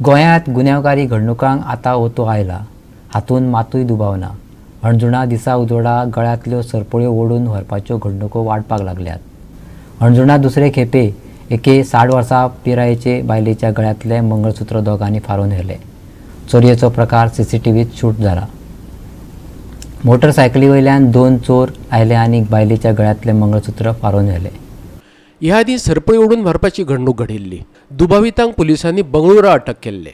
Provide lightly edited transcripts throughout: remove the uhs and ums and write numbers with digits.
गोंयांत गुन्यांवकारी घडणुकांक आतां ओतो आयला हातूंत मातूय दुबाव ना. हणजुणा दिसा उजवाडा गळ्यांतल्यो सरपळ्यो ओडून व्हरपाच्यो घडणुको वाडपाक लागल्यात. हणजुणा दुसरे खेपे एके 60 वर्सां पिरायेचे बायलेच्या गळ्यांतलें मंगळसूत्र दोगांनी फारोवन व्हेलें. चोरयेचो प्रकार सीसीटीव्हीत शूट जाला. मोटरसायकली वयल्यान दोन चोर आयले आनी बायलेच्या गळ्यांतलें मंगळसूत्र फारोवन व्हेलें. ह्या आदीं सरपळी ओडून व्हरपाची घडणूक घडिल्ली. दुबावितांक पुलिसांनी बंगळुरा अटक केल्ले.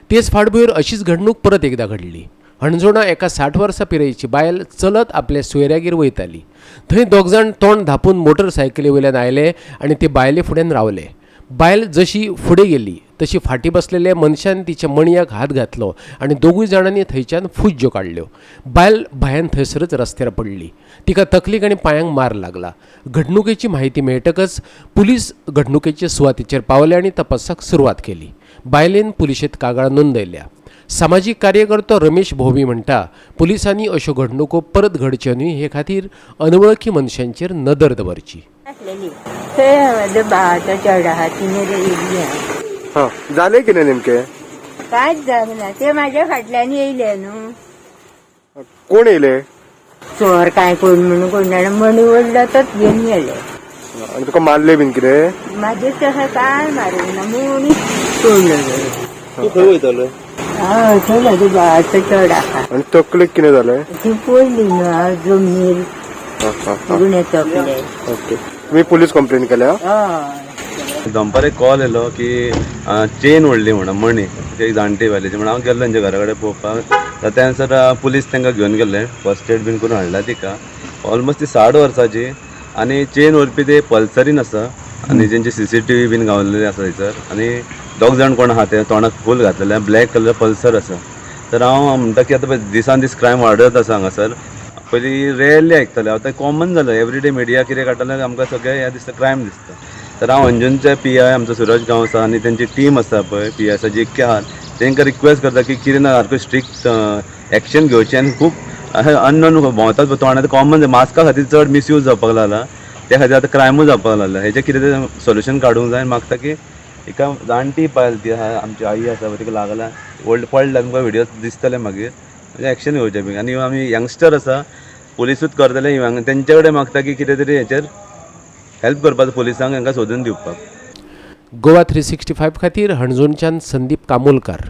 तेच फाटभुंयेर अशीच घडणूक परत एकदां घडली. हणजुणा एका 60 वर्सां पिरायेची बायल चलत आपल्या सोयऱ्यागेर वयताली. थंय दोग जाण तोंड धांपून मोटरसायकली वयल्यान आयले आनी ते बायले फुड्यान रावले. बायल जशी फुडें गेली तशी फाटीं बसलेल्या मनशान तिच्या मणयाक हात घातलो आनी दोगूय जाणांनी थंयच्यान फुज्ज्यो काडल्यो. बायल भंयान थंयसरच रस्त्यार पडली. तिका तकलेक आनी पांयांक मार लागला. घडणुकेची म्हायती मेळटकच पुलीस घडणुकेचे सुवातेचेर पावले आनी तपासाक सुरवात केली. बायलेन पुलिशेंत कागाळ नोंदयल्या. सामाजीक कार्यकर्तो रमेश भोवी म्हणटा, पुलिसांनी अश्यो घडणुको परत घडच्यो न्हय हे खातीर अनवळखी मनशांचेर नदर दवरची. आसलेली थंय म्हजो भावाचो चेडो आहा, तिणें येयल्ली हांव. हा, जालें कितें नेमकें? कांयच जावंक ना, ते म्हाज्या फाटल्यान येयले न्हू. कोण येयले? चोर काय कोण म्हणून कोण जाणा, मणी ओडलो तोच घेवन गेले. आनी तुका मारले बीन कितें? म्हाजें तशें कांय मारूंक ना, मणी तोडलो. तूं खंय वयतालो? हय, थंय म्हज्या भावाचो चेडो आहा. आनी तकलेक कितें जालें? ती पडली न्हू हांव जमनीर. हा हा हा गुणे तकले. ओके, तुमी पुलीस कंप्लेन केल्या? हय. दनपार एक कॉल येयलो की चेन ओडली म्हणून मणी ते जाणटे बायलेची म्हणून. हांव गेल्लो तेंच्या घरा कडेन पळोवपाक. तर त्या नंतर पुलीस तांकां घेवन गेल्ले. फर्स्ट एड बीन करून हाडला तिका. ऑलमोस्ट ती 60 वर्साची आनी चेन व्हरपी ते पल्सरीन आसा आनी तेंचे सीसीटीव्ही बीन गावलेले आसा थंयसर. आनी दोग जाण कोण आहा ते तोंडाक फूल घातलेले, ब्लॅक कलर पल्सर आसा. तर हांव म्हणटा की आतां पळय दिसान दीस क्रायम वाडत आसा हांगासर. पयलीं रेरली आयकताले, आतां कॉमन जालें. एवरीडे मिडिया कितें काडटाले, आमकां सगळें हें दिसता, क्रायम दिसता. तर हांव अंजुनचे पीआय आमचो सुरज गांवस आसा आनी तेंची टीम आसा पळय, पी आसा जितके आहात तांकां रिक्वेस्ट करता की कितें ना सारको स्ट्रिक्ट एक्शन घेवचें. आनी खूब अशें अननोन भोंवतात पळय तोंडात कॉमन मास्का खातीर चड मिसयूज जावपाक लागला. त्या खातीर आतां क्रायमूय जावपाक लागला. हेचें कितें तें सोल्युशन काडूंक जाय आनी मागता की एका जाणटी बायल ती आहा, आमची आई आसा पळय, तिका लागला व्हडलें पडला, तुमकां व्हिडियो दिसतले मागीर. म्हणजे एक्शन घेवचें बेगीन. आनी आमी यंगस्टर आसा, पुलिसूच करतले, तेंचे कडेन मागता की कितें तरी हेचेर हेल्प करपाचो पुलिसांक हांकां सोदून दिवपाक. गोवा 365 खातीर हणजूणच्यान संदीप कामोलकार.